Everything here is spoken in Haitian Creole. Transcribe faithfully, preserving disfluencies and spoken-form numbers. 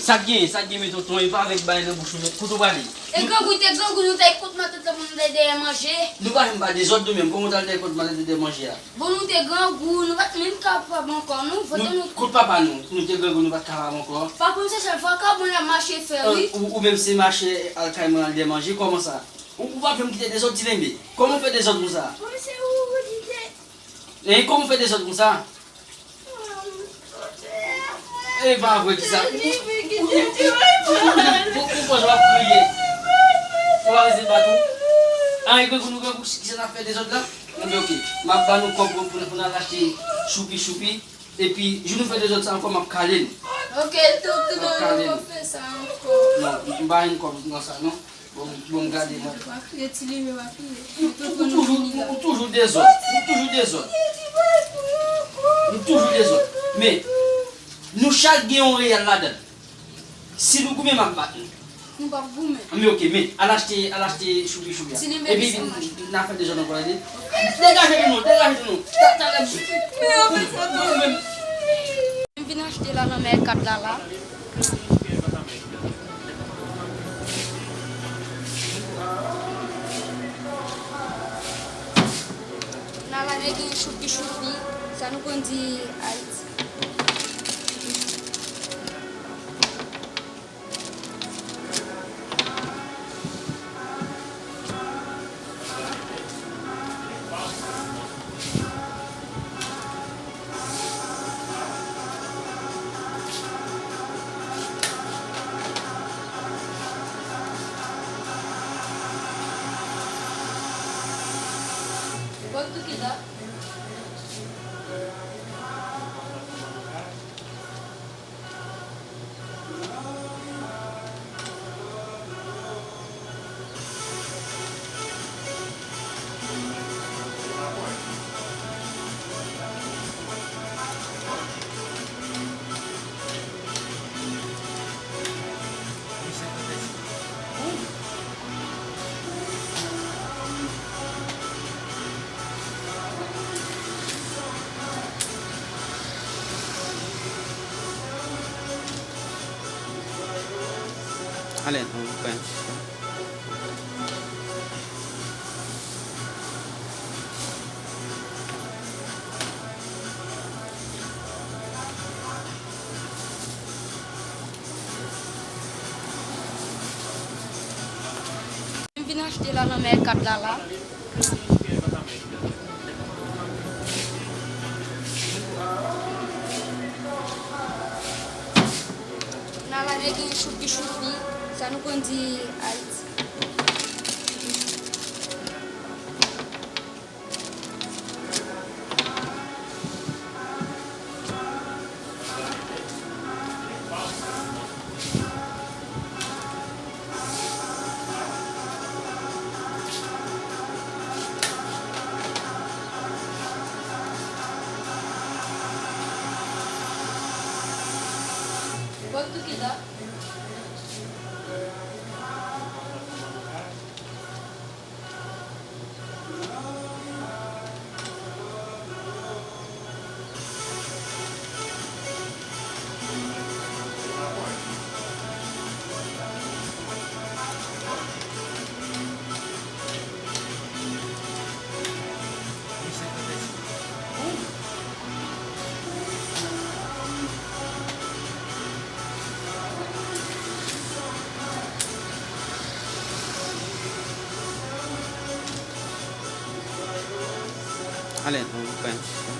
Sa k genyen, sa k gen, men tonton, e pa avèk bagay nan bouch ou, men kote w prale? E grangou, te grangou, nou te kont matant la pou nou te dèyè manje. Nou pa janm pa dezòd nou menm, kòman w t al dèyè kont matant la dèyè manje a? Bon, nou te grangou, nou pa t menm kapab ankò, non, vòtè nou. Kote papa nou, nou te grangou, nou pa t kapab ankò. Papa m se sèl vakabon l ap mache fè, wi. Ou, ou menm se mache al kay mwen al dèyè manje, kòman sa? Ou, ou p ap janm kite dezòd, Ti Lenbe. Kòman w fè dezòd konsa? Bon, se ou, ou di te. E kòman w fè dezòd konsa? E pa vre, kisa? Ou, ou, ou, ou, ou, ou, ou panse w ap kriye? Ou pa bezwen bat ou? An, e grangou nou grangou, kisa n ap fè dezòd la? Enben, oke. M ap ba nou kòb pou, pou, pou n al achte choupi choupi. Epi, jou nou fè dezòd sa ankò, m ap kale nou. Oke, tonton, nou pap fè sa ankò. Non, m pa jwenn kòb nan sa, non. Bon, bon, gade mwen. Pa kriye, Ti Lenbe, pa kriye. Ou, ou, ou toujou, ou, ou toujou dezòd. Ou toujou dezòd. Ou toujou dezòd. Men, nou chak gen yon reyèl ladan l. Si nou goumen, m ap bat nou. Nou p ap goumen. Men oke, men, al achte, al achte choupi choupi a. Ti Lenbe, epi, n a fè dezòd ankò, tande. Degaje nou, degaje nou. Ta, talè m. Men, men, men. M vin achte la nan Mèkat la, la. Nan la, gen choupi choupi. Sa nou konn di Ayiti. Ale, nou pran. M vin achte la nan Mèkat la, la. Nan la, gen choupi choupi, sa nou konn di Ayiti. Ale, nou pran.